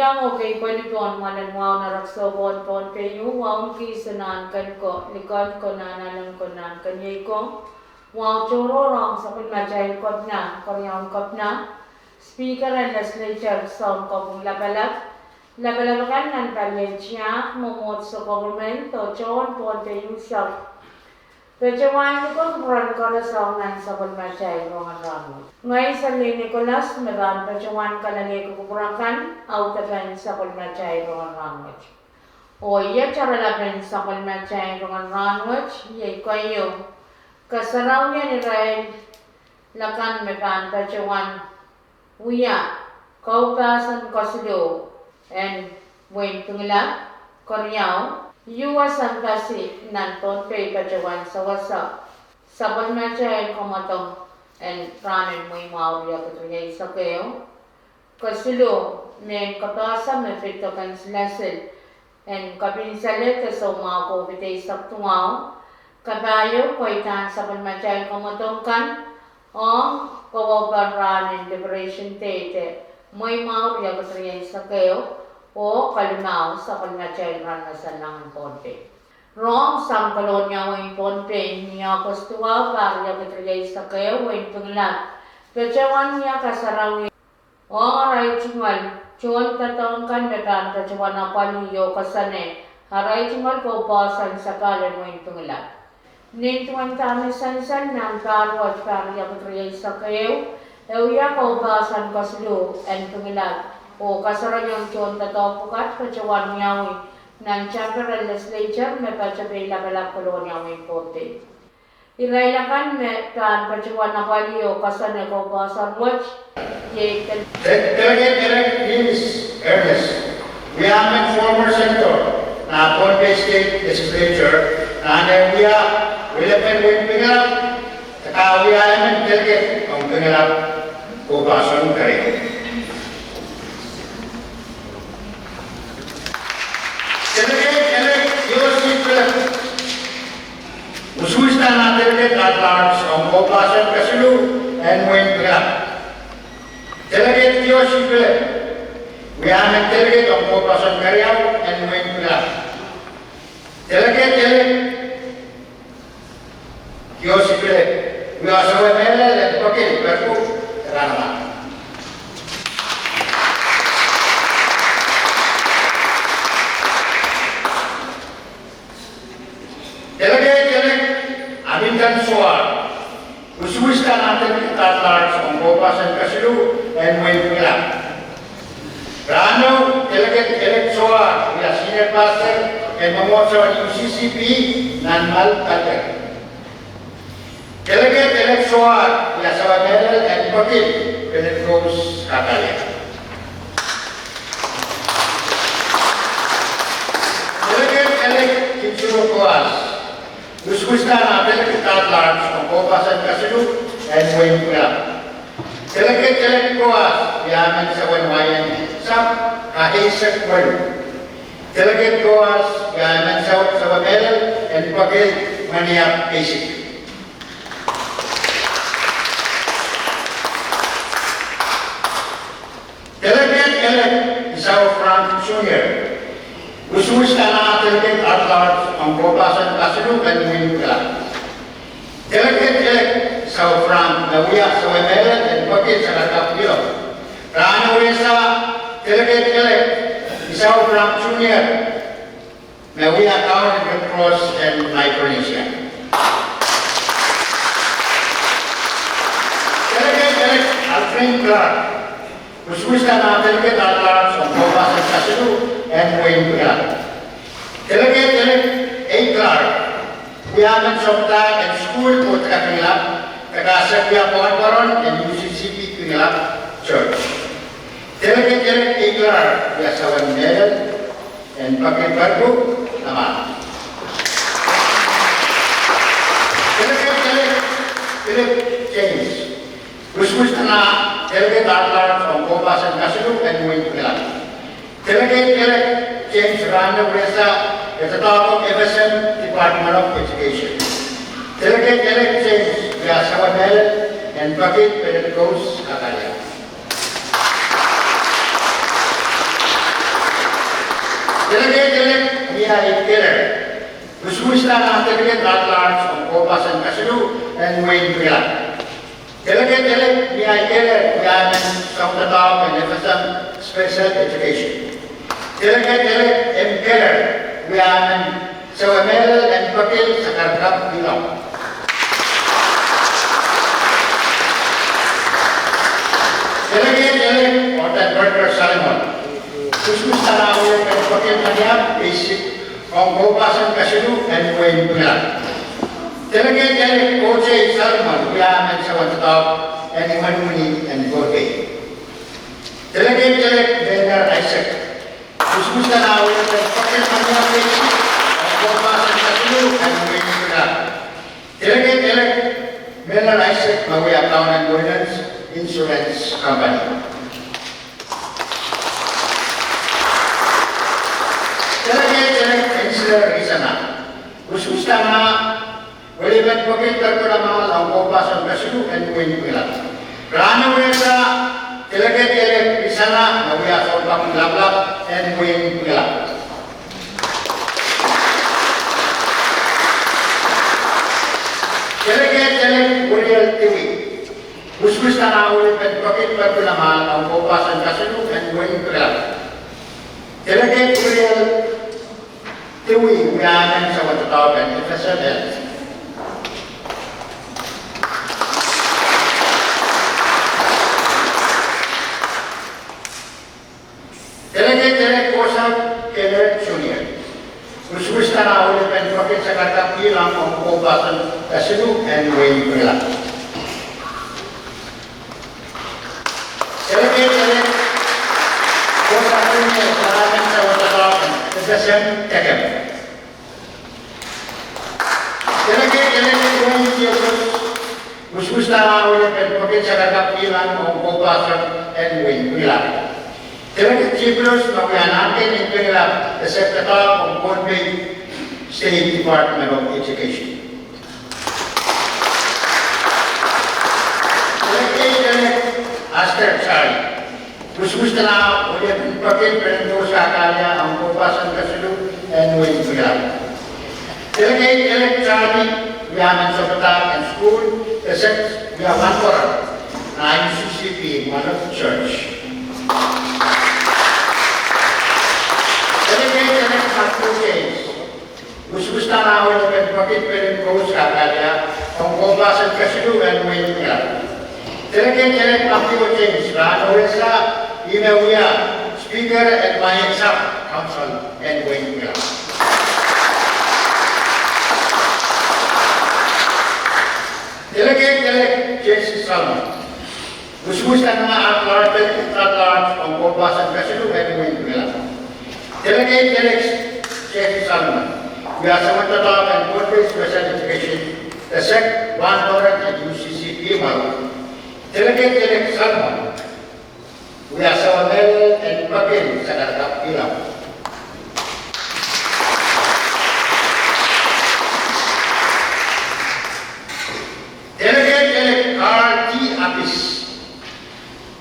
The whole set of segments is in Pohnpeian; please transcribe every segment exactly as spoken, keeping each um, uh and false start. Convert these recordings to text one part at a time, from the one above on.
Iang oh kei pweli pohn mwoalen wahu en erekiso pohn Pohnpei, wahu en kihsang nan ken ko, likan ko, nan alen ko, nan keniei ko. Wahu tohrohr ong sapwellimatail kepina, keriaun kepina, Speaker en Legislature, soun kopwung lapalap, lapalap akan nan palien tiahk, mwomwohdiso, government, oh tohn Pohnpei unsek. Patohwan likwerkiperen koaros ong nan sapwellimatail rongen rahnwet. Ngehi Sally Nicholas me pahn patohwan kalelehki kupwur akan, audepen sapwellimatail rongen rahnwet. Oh iet taralapen sapwellimatail rongen rahnwet, iei keieu, kasarawien irail akan me pahn patohwan wia kaupahson kesiluh en wehin Pingelap. Keriau, U S Embassy nan Pohnpei patohwan sewese sapwellimatail kamwadong en rahn en Mei mwahu riekid rieisek ehu. Kesiluh, mehn kapehse me pid doken silasil en kapinsale de soumwahu COVID eisek duwau. Kapahieu, pweidahn sapwellimatail kamwadong kan ong kawaupen rahn en Liberation Day de Mei mwahu riekid rieisek ehu, oh kalimau, sapwellimatail rahn me saleng en Pohnpei. Rong sang Kolonia wehin Pohnpei ni August duwau, pahr riekid rieisek ehu, wehin Pingelap patohwan wia kasarawi ong arail tungoal tohndoadoahk kan me pahn patohwan apwalih oh koasoane arail tungoal koupohson sapahl en wehin Pingelap. Nin duwen dahme sansal nan pahr wet, pahr riekid rieisek ehu, e wia kaupahson kesiluh en Pingelap, oh kasarawiong tohndoadoahk pwukat patohwan wiawi nan Chamber en Legislature me Pohnpei lapalap, Kolonia wehin Pohnpei. Irail akan me pahn patohwan apwalih oh koasoane koupohson wet, iei Del- Delegate-elect Dennis Ernest, wia emen former senator nan Pohnpei State Legislature, nan eh wia wilepen wehin Pingelap, e kak wia emen delegate ong Pingelap koupohson keriau. Delegate-elect Kiyoshi Philip, usuhsda nan delegate at large ong koupohson kesiluh en wehin Pingelap. Delegate Kiyoshi Philip, wia emen delegate ong koupohson keriau en wehin Pingelap. Delegate-elect Kiyoshi Philip, wia sawe mehlel en pekil Pergu, Eranama. Delegate-elect Hamilton Soar, usuhsda nan delegate at large ong koupohson kesiluh en wehin Pingelap. Rahno, delegate-elect Soar wia senior pastor en mwomwohdiso en U C C P nan Malkalter. Delegate-elect Soar wia sawe mehlel en pekil Pentecost Kadalia. Delegate-elect Kiichiro Koas, usuhsda nan delegate at large ong koupohson kesiluh en wehin Pingelap. Delegate-elect Koas wia emen sawen waien sap ka eisek welu. Delegate Koas wia emen saw- sawe mehlel en pekil Maniap Basic. Delegate-elect Esau Frank Junior, usuhsda nan delegate at large ong koupohson kesiluh en wehin Pingelap. Delegate-elect Esau Frank me wia sawe mehlel en pekil Sagarkap Nilo. Rahno wia sa delegate-elect Esau Frank Junior me wia kaun en Red Cross en Micronesia. Delegate-elect Alfred Clark, usuhsda nan delegate at large ong koupohson kesiluh en wehin Pingelap. Delegate-elect A. Clark, wia emen sounpar en sukuhl oh deka Pingelap, deka sewia pahn paron en U C C P Pingelap Church. Delegate-elect A. Clark wia sawen mehlel en pekil Pergu, Namar. Delegate-elect Philip James, usuhsda nan delegate at large ong koupohson kesiluh en wehin Pingelap. Delegate-elect James Randa wia sa, e doadoahk ong F S M, Department of Education. Delegate-elect James wia sawe mehlel en pekil Pentecost Kadalia. Wuswusda nah Delegate at Large ong Kou Pasen Kasiluh en wehin Pikila. Delegate-elect Mia Keller wia emen South Dakota en F S M Special Education. Delegate-elect M. Keller wia emen Sewemel en Pekil Sakarkap Ilong. Delegate-elect Otan Berger Salomon. Wuswusda nah William en Pekil Maniap Basic ong Kou Pasen Kasiluh en wehin Pikila. Delegate-elect O J Salomon wia emen South Dakota en Imwin Wini en Pohnpei. Delegate-elect Miller Isaac. Wuswusda nah William en Pekil Maniap Basic ong Kou Pasen Kasiluh en wehin Pikila. Delegate-elect Miller Isaac me wia Crown and Williams Insurance Company. Delegate-elect Ensler Risana. Wuswusda nah William en Pekil Perpulamahl ong Kou Pasen Kasiluh en wehin Pikila. Rahn wehwehn Delegate-elect Risana me wia Sounpapung Laplap en wehin Pikila. Delegate-elect Uriel Dewey. Wuswusda nah William en Pekil Perpulamahl ong Kou Pasen Kasiluh en wehin Pikila. Delegate Uriel Dewey wia emen South Dakota en F S M Health. Delegate-elect Kosap Keller Junior. Wuswusda nah William en Pekil Sakarkap Ilong ong Kou Pasen Kasiluh en wehin Pikila. Delegate-elect Kosap Junior wia emen South Dakota en F S M Tekem. Delegate-elect Dwayne Joseph. Wuswusda nah William en Pekil Sakarkap Ilong ong Kou Pasen en wehin Pikila. Delegate Djibrus me wia Nanteng en Pikila Sakarkap ong Pohnpei State Department of Education. Delegate-elect Aster Charlie. Wuswusda nah William en Pekil Peren Kouska Akalia ong Kou Pasen Kasiluh en wehin Pikila. Delegate-elect Charlie wia emen Sounpadahk en Sukuhl, Essex, wia Wanporon, nah U C C P Mwahlot Church. Delegate-elect Matthew James. Wuswusda nah William en Pekil Peren Kouska Akalia ong Kou Pasen Kasiluh en wehin Pikila. Delegate-elect Matthew James, rahn wehwehn Ih me wia Speaker en Maing Sub Council en wehin Pikila. Delegate-elect Jesse Salmon. Wuswusda nah at large, at large ong Kou Pasen Kasiluh en wehin Pikila. Delegate-elect Jesse Salmon wia South Dakota en Pohnpei Special Education, Essex, Wanporon en U C C P Mwahlot. Delegate-elect Salmon wia Sewemel en Pekil Sakarkap Ilong. Delegate-elect Carl T. Appis.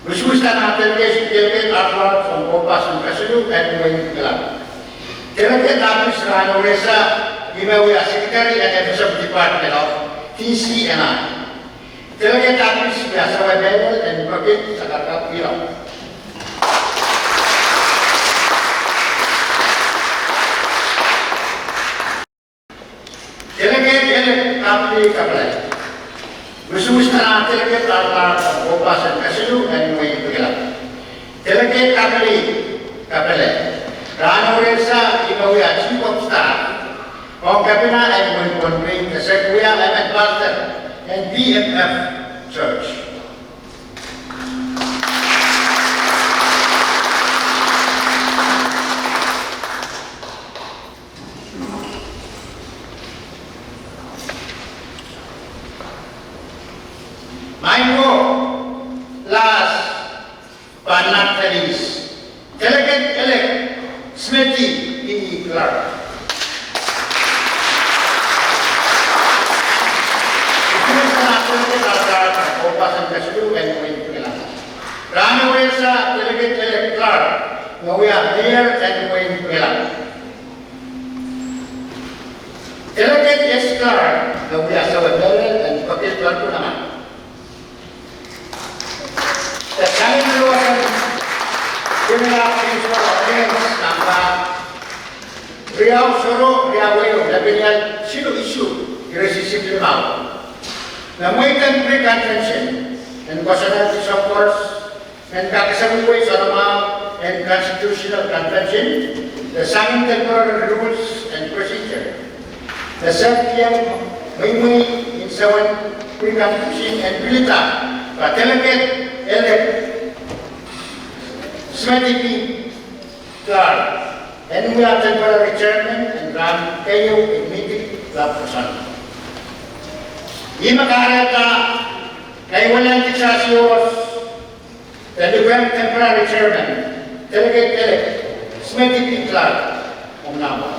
Wuswusda nah Delegate, Delegate at Large ong Kou Pasen Kasiluh en wehin Pikila. Delegate Appis, rahn wehwehn Ih me wia Secretary en F S M Department of D C and I. Delegate Appis wia Sewemel en Pekil Sakarkap Ilong. Delegate-elect Kapli Kapele. Wuswusda nah Delegate at Large ong Kou Pasen Kasiluh en wehin Pikila. Delegate Kapli Kapele, rahn wehwehn Ih me wia Chief of Staff ong Kepina en wehin Pohnpei, Essex, wia emen Pastor en P M F Church. Maing ko, last but not the least, Delegate-elect Smitty P. Clark. Wuswusda nah Delegate at Large ong Kou Pasen Kasiluh en wehin Pikila. Rahn wehwehn Delegate-elect Clark me wia Mayor en wehin Pikila. Delegate Esker, me wia sawe mehlel en Pokit Lalpwunama. The Senate President, Criminal Civil Offense number riau sero riau ehu, lapalap siluh isuh ire siluh limau. Nan mwein pre-convention, en kosonned sounkoaros, en kak kesempwal soanamwahu en Constitutional Convention, de sang en temporary rules and procedure. De sang en mweimwei en sawen pre-convention en pilada, ba delegate-elect Smetty P. Clark, en wia temporary chairman en rahn keieu en mihmi lapwuson. Ih me kahrehda kaiwelen kisasi oros, de lipwen temporary chairman, delegate-elect Smetty P. Clark, omw nahmwa.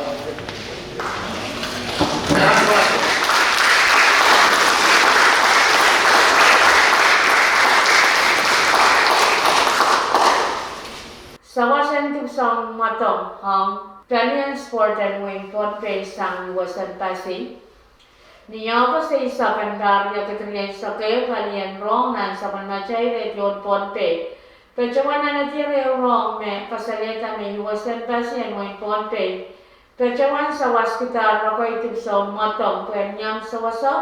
Sawas en dipwisoun mwadong ong palien sport en wehin Pohnpei sang U S Embassy. Ni August eisek en pahr riekid rieisek ehu, palien rohng nan sapwellimatail radio en Pohnpei patohwan alehdi ehu rohng me kasalehda me U S Embassy en wehin Pohnpei patohwan sawaskihda rekei dipwisoun mwadong pwehn iang sewese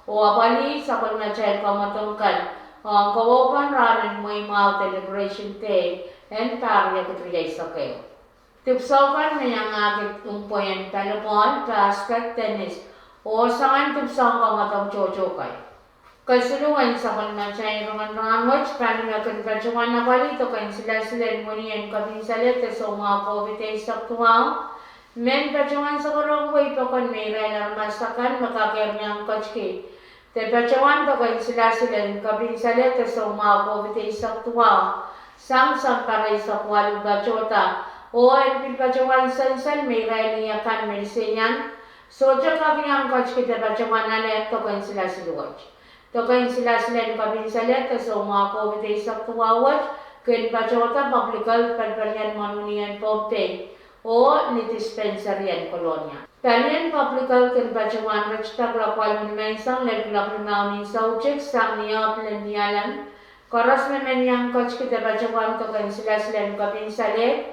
oh apwalih sapwellimatail kamwadong kan ong kowahupen rahn en mweimwahu de Liberation Day en pahr riekid rieisek ehu. Dipwisou kan me iangahki mpwein volleyball, basket, tennis, oh soangen dipwisoun kamwadong tohto kei. Kesiluhn sapwellimatail rongen rahn wet, pali me kin patohwan apwalih doken silasil en wini en kopin salehd de soumwahu COVID eisek duwau, men patohwan sohte rong wei pokon me irail aramas akan me kak iang ketiki de patohwan doken silasil en kopin salehd de soumwahu COVID eisek duwau sang sounpar eisek waluh patohda, oh en pil patohwan sansal me irail akan me liseian sohte kak iang ketiki de patohwan ale doken silasil wet. Doken silasil en kopin salehd de soumwahu COVID eisek duwau wet kin patohda Public Health, Palipalien Mwohn Wini en Pohnpei, oh ni dispensary en Kolonia. Palien Public Health kin patohwan ritidek kuloak waluh ni menseng lel kuloak limau ni soutik sang ni ohl lel ni alem. Koaros me men iang ketiki de patohwan doken silasil en kopin salehd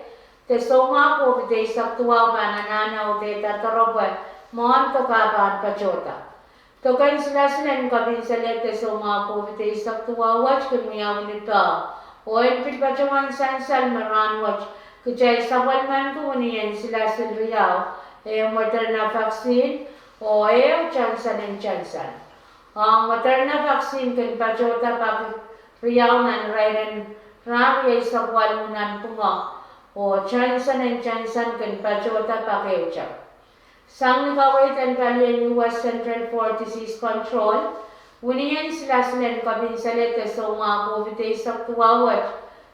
de soumwahu COVID eisek duwau pahn anahne uhdahn doropwe mwohn doka pahn patohda. Doken silasil en kopin salehd de soumwahu COVID eisek duwau wet kin wiawi ni pah, oh en pil patohwan sansal me rahn wet kitail sapwellimaniki wini en silasil riau, ehu Moderna vaccine oh ehu Johnson and Johnson. Ong Moderna vaccine kin patohda pak riau nan irair en rahn rieisek waluh nanpwungara, oh Johnson and Johnson kin patohda pak ehute. Sang ni kaweid en palien U S Centers for Disease Control, wini en silasil en kopin salehd de soumwahu COVID eisek duwau wet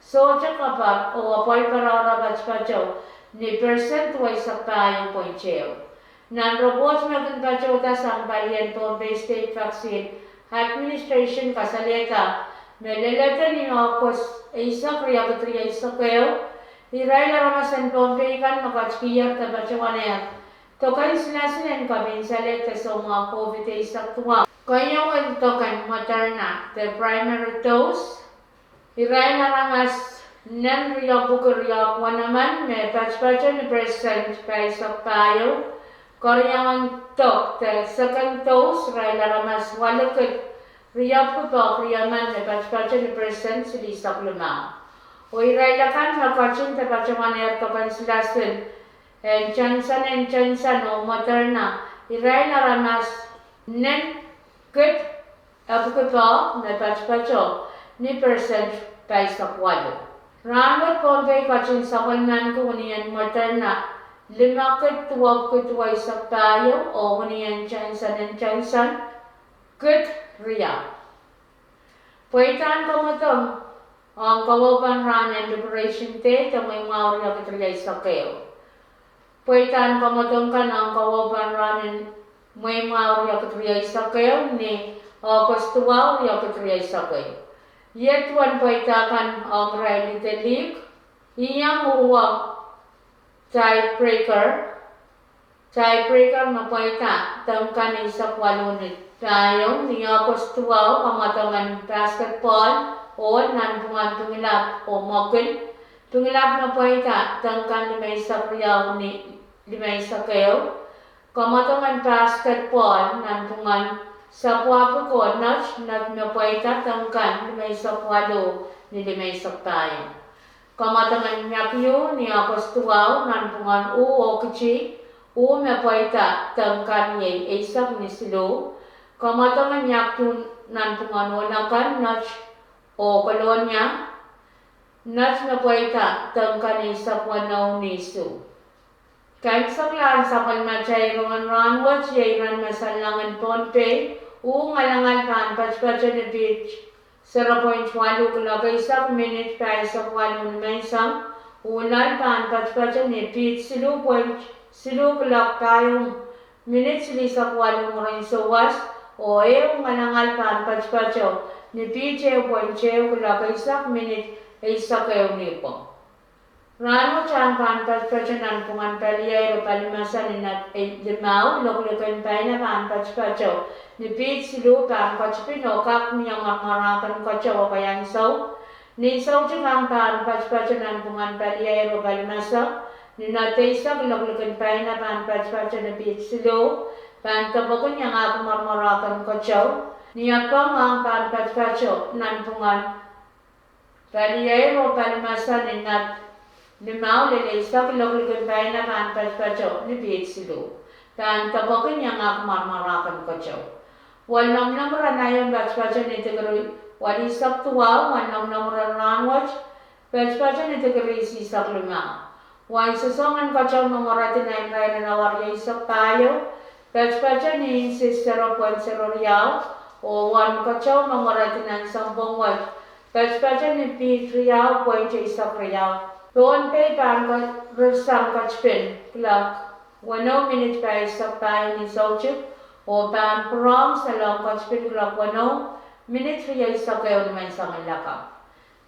sohte kapar oh apwal patohda patopato ni percent duweisek pahieu point ehu. Nan report me kin patohda sang palien Pohnpei State Vaccine Administration kasalehda me leledo ni August eisek riekid rieisek ehu, irail aramas en Pohnpei kan me ketikihier de patohwanehr doken silasil en kopin salehd de soumwahu COVID eisek duwau, keieu en doken Moderna de primary dose, irail aramas nen riepwiki riehk wenemen me patopato ni percent pahisek pahieu. Keriaun dok de second dose, irail aramas walikid riepwiki pahk riemen me patopato ni percent silihsek limau. Oh irail akan me ketin de patohwanehr doken silasil en Johnson and Johnson oh Moderna, irail aramas nen kid epwiki pahk me patopato ni percent pahisek waluh. Rahn wet Pohnpei ketin sapwellimaniki wini en Moderna limekid duwepwiki duweisek pahieu oh wini en Johnson and Johnson kid riau. Pweidahn kamwadong ong kowahupen rahn en Liberation Day de mweimwahu riekid rieisek ehu. Pweidahn kamwadong kan ong kowahupen rahn en mweimwahu riekid rieisek ehu ni August duwau riekid rieisek ehu. Iet duwen pweida kan ong irail lidelihk, iang uhwong tiebreaker, Tiebreaker me pweida deng kan eisek waluh ni pahieu ni August duwau kamwadong en basketball, oh nanpwungen Pingelap oh Mwekid. Pingelap me pweida deng kan limeisek riau ni limeisek ehu. Kamwadong en basketball nanpwungen Sapwapik oh Nett, Nett me pweida deng kan limeisek waluh ni limeisek pahieu. Kamwadong en Nyakiu ni August duwau nanpwungen Uh oh Kiti, Uh me pweida deng kan iei eisek ni siluh. Kamwadong en Nyakiu nanpwungen Onakan, Nett oh Kolonia, Nett me pweida deng kan eisek weneu ni isuh. Kaimwiseklahn sapwellimatail rongen rahnwet iei iren me sanlengen Pohnpei. Uh ngalangal pahn patopato ni piht sero pwoint waluh kilok eisek minit pahisek waluh ni menseng. Uh loal pahn patopato ni piht siluh pwoint siluh kilok pahieu minit silihsek waluh mwurin souwas. Oh ehu ngalangal pahn patopato ni piht ehu pwoint ehu kilok eisek minit eisek ehu nipwong. Rahnwet ahn pahn patopato nanpwungen Paliair oh Palimese ni Nett limau. Lokolok en paina pahn patopato ni piht siluh, pahn ketipin oh kak mie mwarmwarahken keteu oh kaiansou. Ni soutik ahn pahn patopato nanpwungen Paliair oh Palimese ni Nett eisek. Lokolok en paina pahn patopato ni piht siluh, pahn depwekin iangahki mwarmwarahken keteu. Ni Apong ahn pahn patopato nanpwungen Paliair oh Palimese ni Nett limau lel eisek. Lokolok en paina pahn patopato ni piht siluh, pahn depwekin iangahki mwarmwarahken keteu. Wenomnom rahn aio patopato ni dikiri welihsek duwau. Wenomnom rahn rahnwet patopato ni dikiri isihsek limau. Wen sosong en keteu me mweredi nan irair en awa rieisek pahieu patopato ni inches sero pwoint sero riau. Oh wen keteu me mweredi nan sounpwong wet patopato ni piht riau pwoint eisek riau. Pohnpei pahn rirsang ketipin kilok weneu minit pahisek pahieu ni soutik, oh pahn pwurehng salong ketipin kilok weneu minit rieisek ehu ni menseng en lakapw.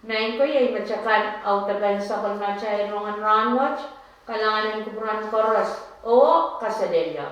Maing ko, iei me akan audepen sapwellimatail rongen rahnwet. Kalahngan en kupwuren koaros oh kaselehlie.